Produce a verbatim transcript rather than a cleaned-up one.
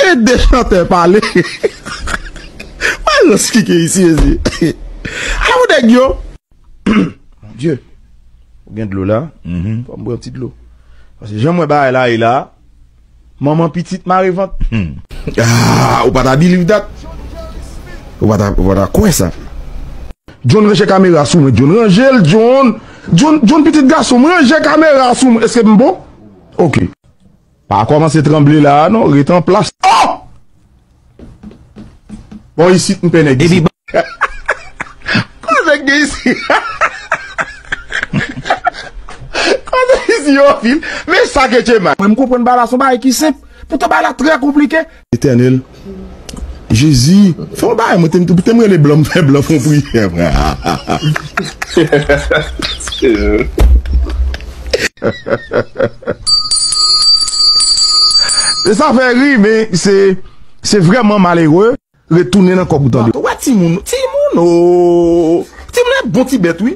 E de chantè pale. Mwen rans kike isi, ezi. Awo nèg yo. Mon Dieu. Ou gen dlo la? Fò m bwè yon ti dlo. Paske jan mwen bagay la ye la, manman pitit mare vant. Ah, ou pa ta believe that. Ou pa ta, ou pa ta kwè sa. John, ranje kamera sou mwen. John, ranje l, John. John, John, pitit gason m, ranje kamera sou mwen. Èske m bon? Ok. Pa kòmanse tranble la a non, ret an plas. Oh! Bon, isit m pè nèg isit. Koze k gen isit. Koze isit yo anpil. Men sa ke Chema. Mwen m konprann bagay la se yon bagay ki senp. Poutan bagay la trè konplike. Etènèl. Jezi, fè yon bagay, mwen te, te m rele blan, m fè blan fè yon priyè. E sa fè ri, men se, se vrèman malere. Retounen nan kòk ou tande. Wè timoun, timoun, o. Timoun e bon ti bèt, wi.